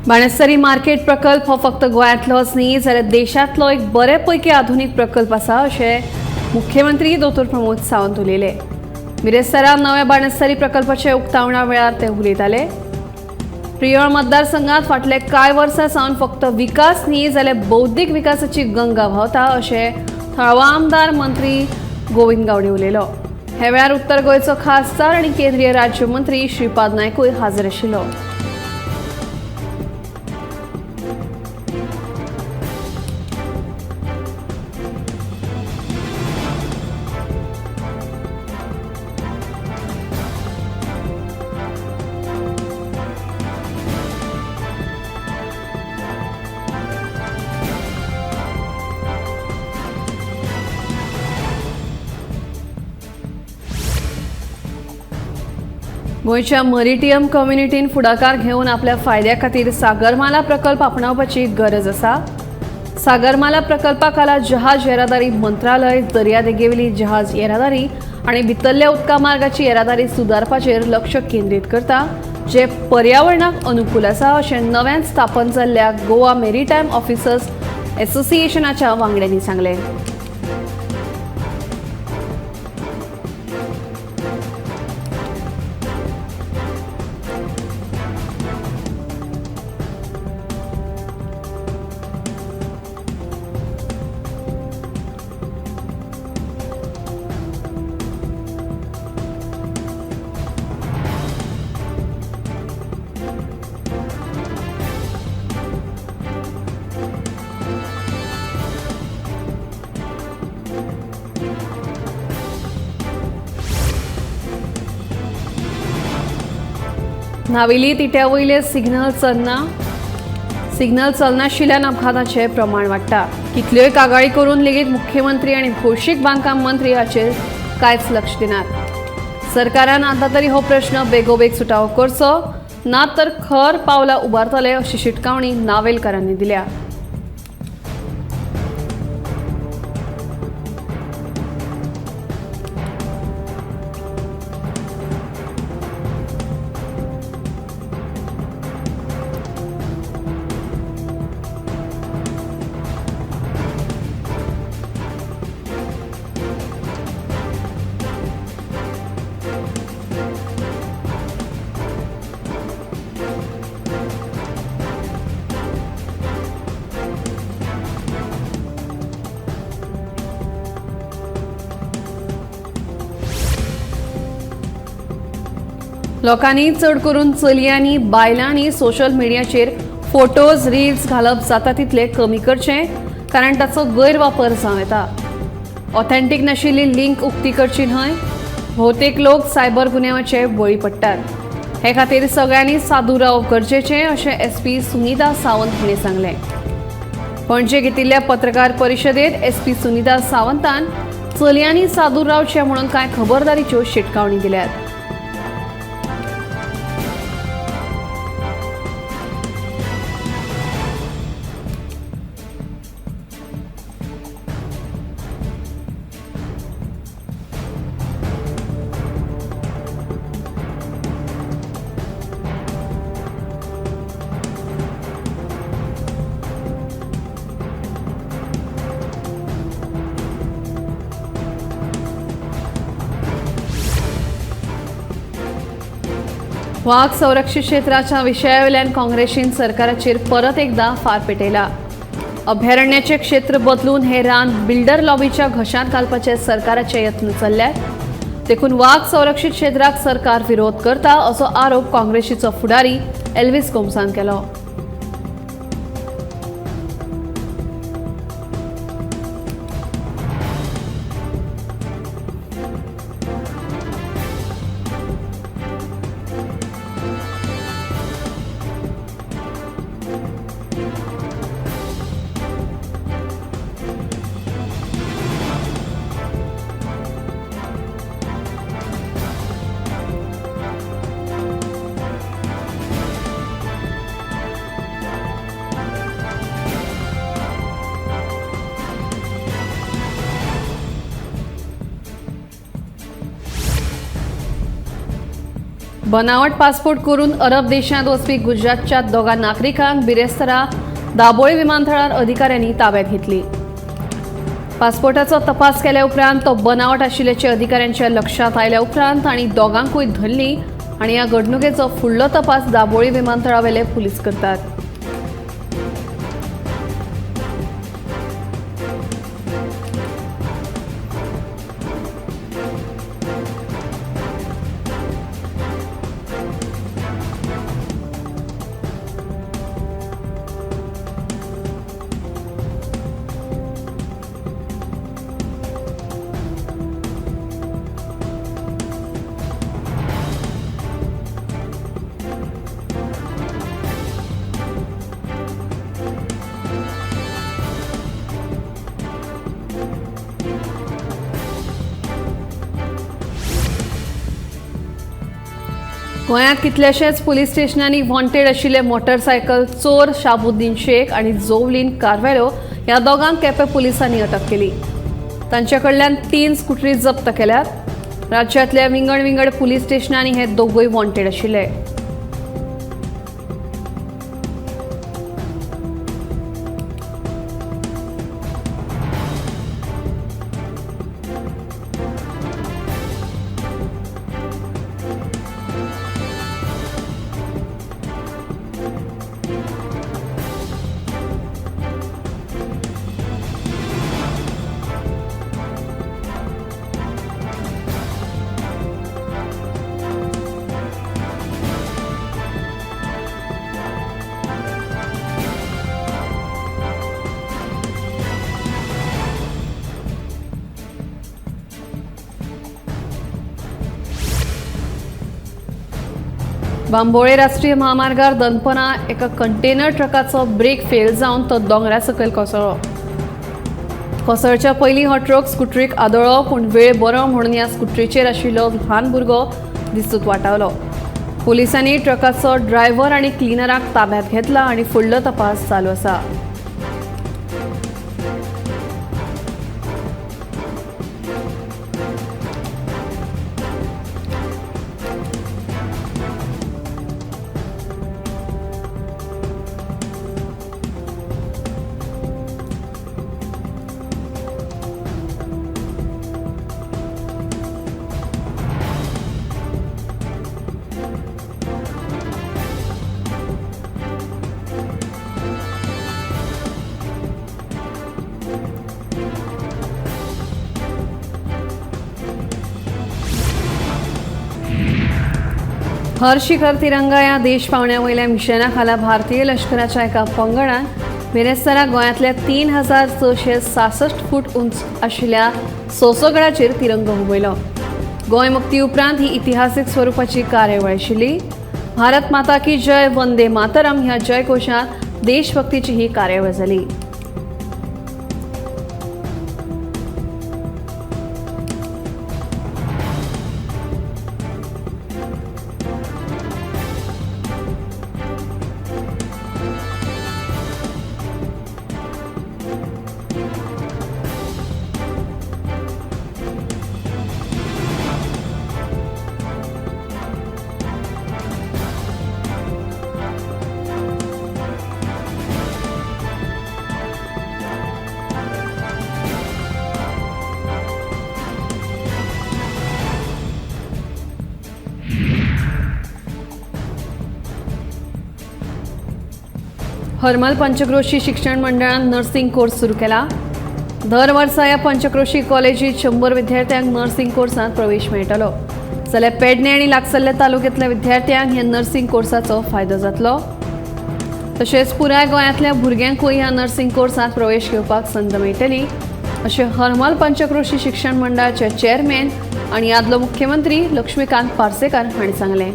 Banastari market प्रकल्प हो फक्त गोंयांतलोच न्ही जाल्यार देशांतलो एक बरे पैकी आधुनीक प्रकल्प आसा अशें मुख्यमंत्री दोतोर प्रमोद सावंत उलयले. बिरेस्तारा नव्या बाणस्तारी प्रकल्पाच्या उक्तावणा वेळार ते उलयताले. प्रियोळ मतदारसंघात फाटले कांय वर्सां सावन फक्त विकास न्ही जाल्यार बौद्धीक विकासाची गंगा व्हांवता अशें थळावो आमदार मंत्री गोविंद गावडे उलयलो. ह्या वेळार उत्तर गोंयचो खासदार आनी केंद्रीय राज्यमंत्री श्रीपाद नायकूय हाजीर आशिल्लो. गोंयच्या मरिटियम कम्युनिटीन फुडाकार घेवन आपल्या फायद्या खातीर सागरमाला प्रकल्प आपणावपाची गरज आसा. सागरमाला प्रकल्पा खाला जहाज येरादारी मंत्रालय दर्यादेगेवेली जहाज येरादारी आनी भितरल्या उदका मार्गाची येरादारी सुदारपाचेर लक्ष केंद्रीत करता, जे पर्यावरणाक अनुकूल आसा अशें नव्यान स्थापन जाल्ल्या गोवा मेरीटायम ऑफिसर्स एसोसिएशनाच्या वांगड्यांनी सांगलें. नावेली तिट्या वयले सिग्नल चलना, सिग्नल चलनाशिल्ल्यान अपघाताचें प्रमाण वाडटा. कितल्योय कागाळी करून लेगीत मुख्यमंत्री आनी भौशीक बांदकाम मंत्री हाचेर कांयच लक्ष दिनात. सरकारान आतां तरी हो प्रश्न बेगोबेग सुटावो करचो, ना तर खर पावलां उबारतले अशी शिटकावणी नावेलकारांनी दिल्या. लोकांनी चड करून चलयांनी बायलांनी सोशल मिडियाचेर फोटोज रील्स घालप जाता तितले कमी करचें, कारण ताचो गैरवापर जावं येता. ऑथेंटीक नाशिल्ली लिंक उक्ती करची न्हय. भोवतेक लोक सायबर गुन्यांवाचे बळी पडटात. हे खातीर सगळ्यांनी सादूर रावप गरजेचें अशें एसपी सुनीता सावंत हांणी सांगलें. पणजे घेतिल्ल्या पत्रकार परिशदेंत एसपी सुनीता सावंतान चलयांनी सादूर रावचें म्हणून कांय खबरदारीच्यो शिटकावणी दिल्यात. वाघ संरक्षित क्षेत्राच्या विशयावेल्यान काँग्रेसीन सरकाराचेर परत एकदा फार पेटयला. अभयारण्याचे क्षेत्र बदलून हे रान बिल्डर लॉबीच्या घशांत घालपाचे सरकाराचे यत्न चल्ल्यात. देखून वाघ संरक्षित क्षेत्राक सरकार विरोध करता असो आरोप काँग्रेसीचो फुडारी एल्विस गोम्सान केलो. बनावट पासपोर्ट करून अरब देशांत वचपी गुजरातच्या दोगां नागरिकांक बिरेस्तारा दाबोळी विमानतळार अधिकाऱ्यांनी ताब्यात घेतली. पासपोर्टाचो तपास केल्या उपरांत तो बनावट आशिल्ल्याचें अधिकाऱ्यांच्या लक्षांत आयल्या उपरांत तांणी दोगांकूय धरली आनी ह्या घडणुकेचो फुडलो तपास दाबोळी विमानतळावेले पुलीस करतात. गोंयांत कितल्याशेच पुलीस स्टेशनांनी वॉन्टेड आशिल्ले मोटरसायकल चोर शाबुद्दीन शेख आनी जोवलीन कार्वेलो ह्या दोगांक केपें पुलिसांनी अटक केली. तांचे कडल्यान 3 स्कुटरी जप्त केल्यात. राज्यांतल्या विंगड विंगड पुलीस स्टेशनांनी हे दोगूय वॉन्टेड आशिल्ले. बांबोळे राष्ट्रीय महामार्गार दनपरां एका कंटेनर ट्रकाचो ब्रेक फेल जावन तो दोंगरा सकयल कोसळ्ळो. कोसळच्या पयलीं हो ट्रक स्कुटरीक आदळ्ळो, पूण वेळ बरो म्हणून ह्या स्कुटरीचेर आशिल्लो ल्हान भुरगो दिसूत वाटावलो. पुलिसांनी ट्रकाचो ड्रायव्हर आनी क्लिनराक ताब्यांत घेतला आनी फुडलो तपास चालू आसा. हर शिखर तिरंगा ह्या देश पावण्या वयल्या मिशना खाला भारतीय लश्कराच्या एका पंगडान बिरेस्तारा गोंयांतल्या 3666 फूट उंच आशिल्ल्या सोसोगडाचेर तिरंगो हुबयलो. गोंय मुक्ती उपरांत ही इतिहासीक स्वरुपाची कार्यावळ आशिल्ली. भारत माता की जय, वंदे मातरम ह्या जयघोशांत देशभक्तीची ही कार्यावळ जाली. हरमल पंचक्रोशी शिक्षण मंडळान नर्सिंग कोर्स सुरू केला. दर वर्सा ह्या पंचक्रोशी कॉलेजीत 100 विद्यार्थ्यांक नर्सिंग कोर्सांत प्रवेश मेळटलो. जाल्यार पेडणे आनी लागसल्ल्या तालुक्यांतल्या विद्यार्थ्यांक ह्या नर्सिंग कोर्साचो फायदो जातलो. तशेंच पुराय गोंयांतल्या भुरग्यांकूय ह्या नर्सिंग कोर्सांत प्रवेश घेवपाक संद मेळटली अशें हरमल पंचक्रोशी शिक्षण मंडळाचे चेअरमॅन आनी आदलो मुख्यमंत्री लक्ष्मीकांत पार्सेकार हांणी सांगलें.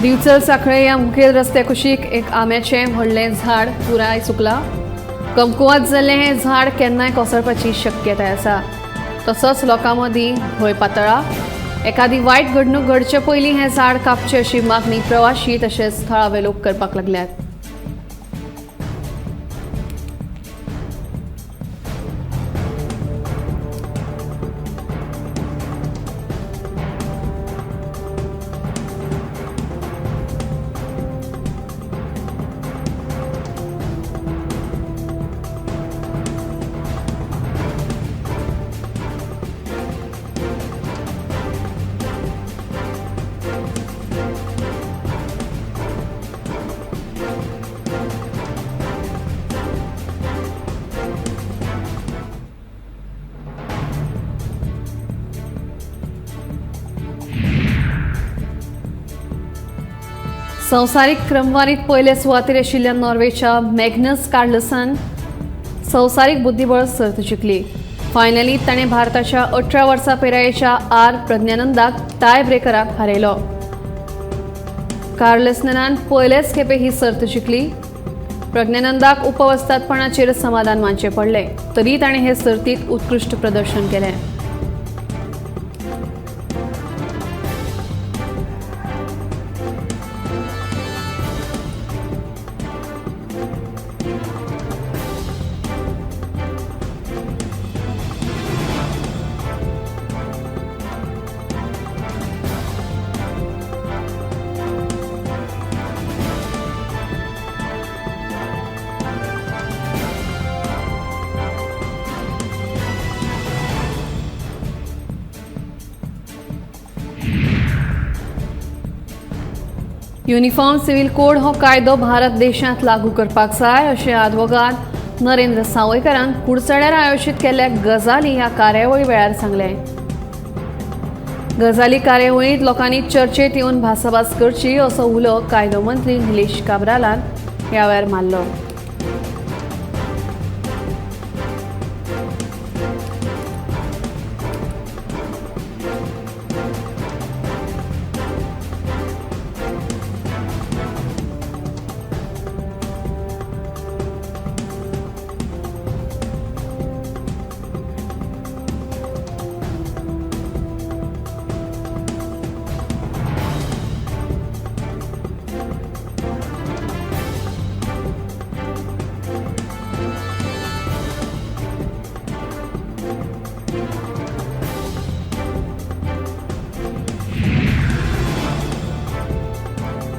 दिवचल सांखळे ह्या मुखेल रस्त्या कुशीक एक आंब्याचें व्हडलें झाड पुराय सुकलां. कमकुवत जाल्लें हें झाड केन्नाय कोसळपाची शक्यताय आसा. तसोच लोकां मदीं भंय पातळा. एखादी वायट घडणूक घडचे पयलीं हें झाड कापचें अशी मागणी प्रवाशी तशेंच थळावे लोक करपाक लागल्यात. संवसारीक क्रमवारीत पयले सुवातेर आशिल्ल्या नॉर्वेच्या मॅग्नस कार्लसन संवसारीक बुद्धिबळ सर्त जिखली. फायनलीत ताणें भारताच्या 18 वर्सां पिरायेच्या आर प्रज्ञानंदाक टाय ब्रेकराक हारयलो. कार्लसनान पयलेच खेपे ही सर्त जिखली. प्रज्ञानंदाक उपवस्तादपणाचेर समाधान मानचें पडलें, तरी ताणें हे सर्तीत उत्कृश्ट प्रदर्शन केलें. युनिफॉर्म सिव्हिल कोड हो कायदो भारत देशांत लागू करपाक जाय अशें आदवोगाद नरेंद्र सावयकारान कुडचड्यार आयोजीत केल्ल्या गजाली ह्या कार्यावळी वेळार सांगलें. गजाली कार्यावळींत लोकांनी चर्चेत येवन भासाभास करची असो उलो कायदो मंत्री निलेश काब्रालान ह्या वेळार मारलो.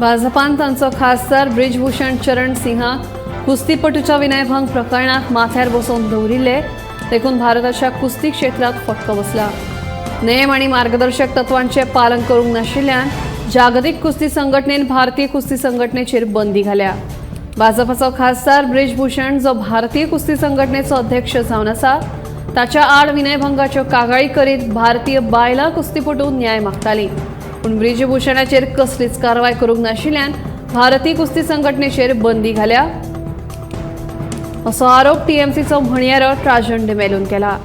भाजपान तांचो खासदार ब्रिजभूषण चरण सिंहाक कुस्तीपटूच्या विनयभंग प्रकरणात माथ्यार बसोवन दवरिल्ले देखून भारताच्या कुस्ती क्षेत्रात फटको बसला. नेम आनी मार्गदर्शक तत्वांचें पालन करूंक नाशिल्ल्यान जागतीक कुस्ती संघटनेन भारतीय कुस्ती संघटनेचेर बंदी घाल्या. भाजपाचो खासदार ब्रिजभूषण जो भारतीय कुस्ती संघटनेचो अध्यक्ष जावन आसा ताच्या आड विनयभंगाच्यो कागाळी करीत भारतीय बायलां कुस्तीपटू न्याय मागताली, पूण ब्रिजभूषणाचेर कसलीच कारवाय करूंक नाशिल्ल्यान भारतीय कुस्ती संघटनेचेर बंदी घाल्या असो आरोप टीएमसीचो म्हणयारो ट्राजन डिमेलून केला.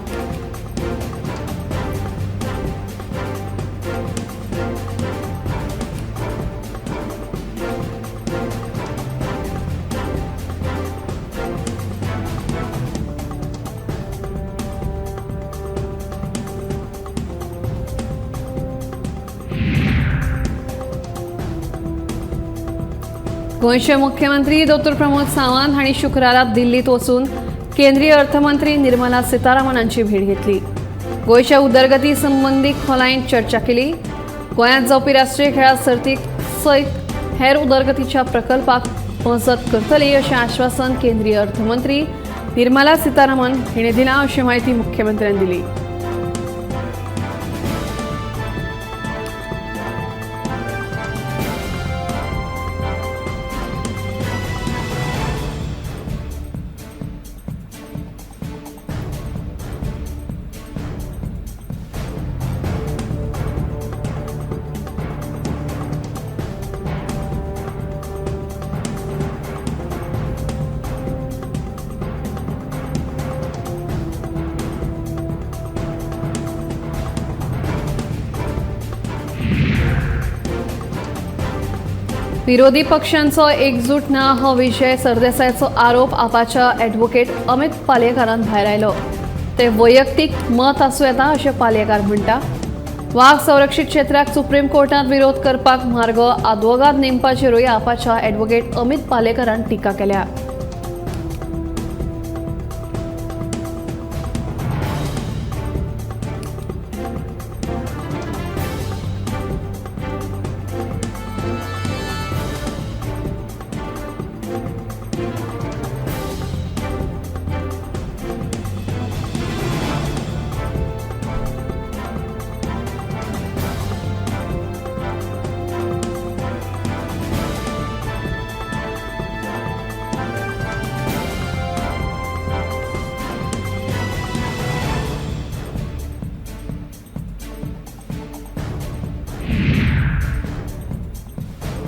गोंयचे मुख्यमंत्री डॉ प्रमोद सावंत हांणी शुक्रारा दिल्लीत वचून केंद्रीय अर्थमंत्री निर्मला सीतारामन हांची भेट घेतली. गोंयच्या उदरगती संबंदी खोलायेन चर्चा केली. गोंयांत जावपी राष्ट्रीय खेळां सर्तीक सयत हेर उदरगतीच्या प्रकल्पाक मजत करतली अशें आश्वासन केंद्रीय अर्थमंत्री निर्मला सीतारामन हिणें दिलां अशी म्हायती मुख्यमंत्र्यान दिली. विरोधी पक्षांचो एकजूट ना हो विजय सरदेसायाचो आरोप आपाच्या ॲडव्होकेट अमित पालयेकारान भायर आयलो. ते वैयक्तीक मत आसूं येता अशें पालयेकार म्हणटा. वाग संरक्षीत क्षेत्राक सुप्रीम कोर्टात विरोध करपाक मार्ग आदवोगाद नेमपाचेरूय आपाच्या ॲडव्होकेट अमित पालयेकारान टिका केल्या.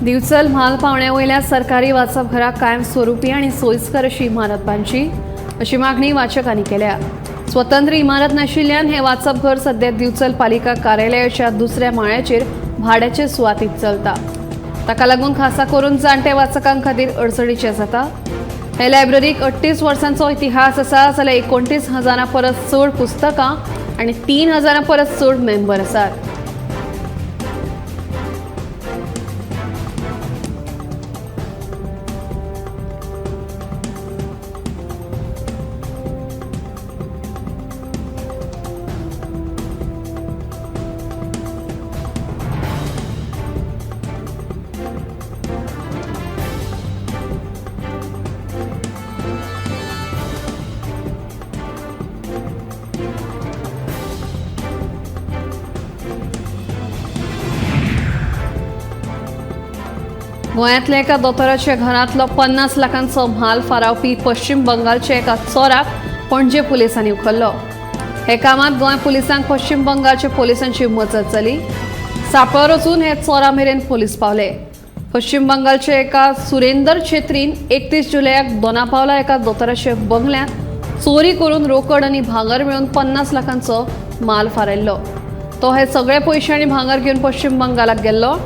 दिवचल म्हाल पावण्या वयल्या सरकारी वाचपघराक कायमस्वरूपी आनी सोयीस्कर अशी इमारत बांदची अशी मागणी वाचकांनी केल्या. स्वतंत्र इमारत नाशिल्ल्यान हें वाचपघर सध्या दिवचल पालिका कार्यालयाच्या दुसऱ्या माळ्याचेर भाड्याचे सुवातीत चलता. ताका लागून खासा करून जाणटे वाचकां खातीर अडचणीचें जाता. हे लायब्ररीक 38 वर्सांचो इतिहास आसा, जाल्यार 29,000 परस चड पुस्तकां आनी 3,000 परस चड मेंबर आसात. गोंयांतल्या एका दोतोराच्या घरांतलो 50 लाखांचो म्हाल फारावपी पश्चिम बंगालच्या एका चोराक पणजे पुलिसांनी उखल्लो. हे कामांत गोंय पुलिसांक पश्चिम बंगालच्या पुलिसांची मजत जाली. सापळार वचून हे चोरा मेरेन पोलीस पावले. पश्चिम बंगालच्या एका सुरेंदर छेत्रीन 31 जुलयाक दोनापावला एका दोतोराच्या बंगल्यांत चोरी करून रोकड आनी भांगर मेळून 50 लाखांचो माल फारायल्लो. तो हे सगळे पयशे आनी भांगर घेवन पश्चिम बंगालाक गेल्लो.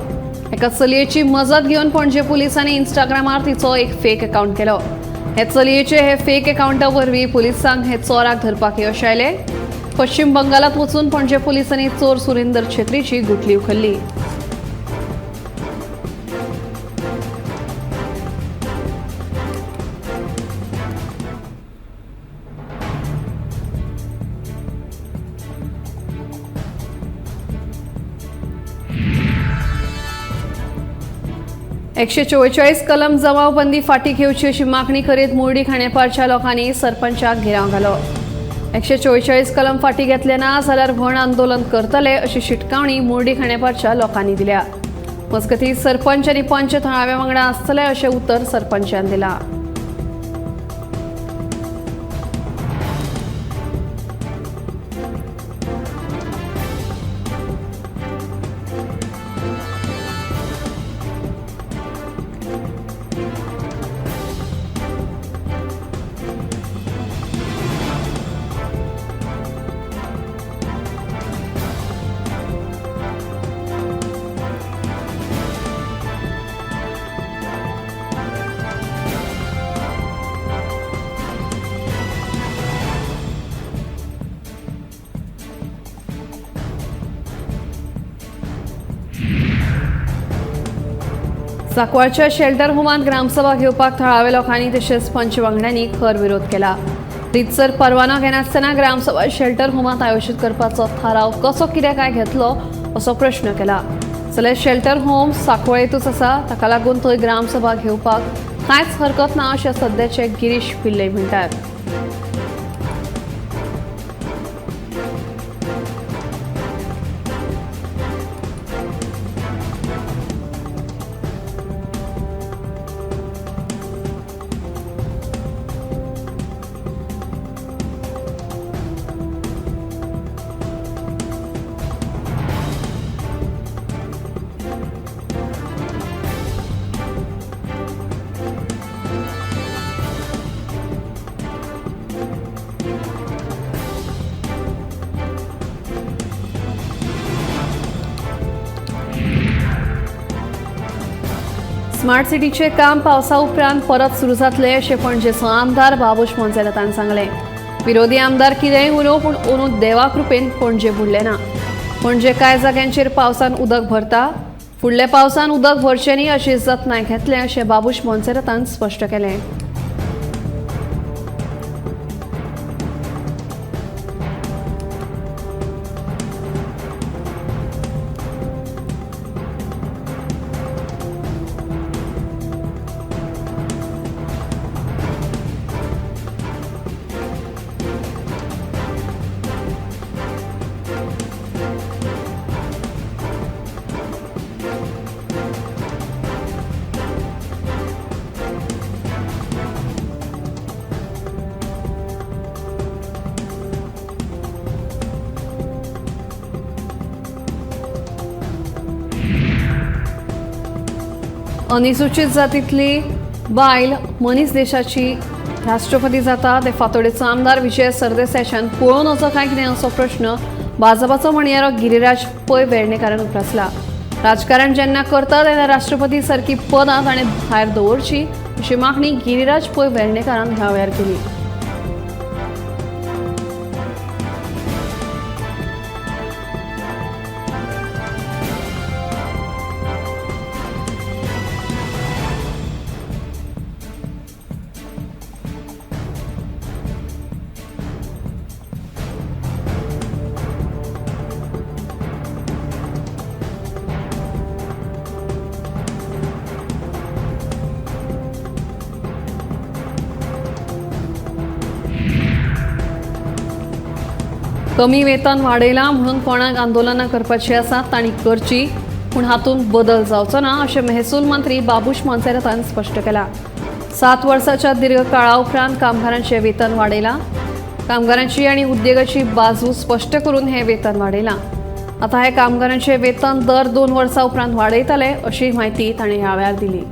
एका चलयेची मजत घेवन पणजे पुलिसांनी इंस्टाग्रामार तिचो एक फेक अकाउंट केलो. हे चलयेचे हे फेक अकाउंटा वरवीं पुलिसांक हे चोराक धरपाक यश आयलें. पश्चिम बंगालात वचून पणजे पुलिसांनी चोर सुरेंदर छेत्रीची गुटली उखल्ली. एकशे 44 कलम जमावबंदी फाटी घेवची अशी मागणी करीत मुर्डी खांडेपारच्या लोकांनी सरपंचाक घेराव घालो. 144 कलम फाटी घेतले ना जाल्यार व्हड आंदोलन करतले अशी शिटकावणी मुर्डी खांडेपारच्या लोकांनी दिल्या. मजगतीं सरपंच आनी पंच थळाव्या वांगडा आसतले अशें उतर सरपंचान दिलां. सांकवाळच्या शेल्टर होमांत ग्रामसभा घेवपाक थळाव्या लोकांनी तशेंच पंच वांगड्यांनी खर विरोध केला. रितसर परवानो घेनासतना ग्रामसभा शेल्टर होमांत आयोजीत करपाचो थाराव कसो कित्याक काय घेतलो असो प्रश्न केला. जाल्यार शेल्टर होम सांकवाळेंतूच आसा, ताका लागून थंय ग्रामसभा घेवपाक कांयच हरकत ना अशें सद्याचे गिरीश पिल्लई म्हणटात. स्मार्ट सिटीचे काम पावसा उपरांत परत सुरू जातलें अशें पणजेचो आमदार बाबूश मोन्सेरातान सांगलें. विरोधी आमदार कितेंय उलोवं पूण अंदू देवा कृपेन पणजे बुडलें ना. पणजे कांय जाग्यांचेर पावसान उदक भरता, फुडल्या पावसान उदक भरचें न्ही अशी जतनाय घेतले अशें बाबूश मोन्सेरातान स्पश्ट केलें. अनुसूचित जातीतली बायल मनीस देशाची राष्ट्रपती जाता ते फातोडेचो आमदार विजय सरदेसायान पळोवन वचो काय कितें असो प्रश्न भाजपाचो म्हणयारो गिरिराज पै वेर्णेकारान उप्रासला. राजकारण जेन्ना करता तेन्ना राष्ट्रपती सारकी पदां ताणें भायर दवरची अशी मागणी गिरिराज पै वेर्णेकारान ह्या वेळार केली. कमी वेतन वाडयलां म्हणून कोणाक आंदोलनां करपाची आसा तांणी करची, पूण हातूंत बदल जावचो ना अशें महसूल मंत्री बाबूश मोन्सेरातान स्पश्ट केलां. 7 वर्साच्या दीर्घ काळा उपरांत कामगारांचें वेतन वाडयलां. कामगारांची आनी उद्देगाची बाजू स्पश्ट करून हें वेतन वाडयलां. आतां हे कामगारांचें वेतन दर 2 वर्सां उपरांत वाडयतले अशी म्हायती ताणें ह्या वेळार दिली.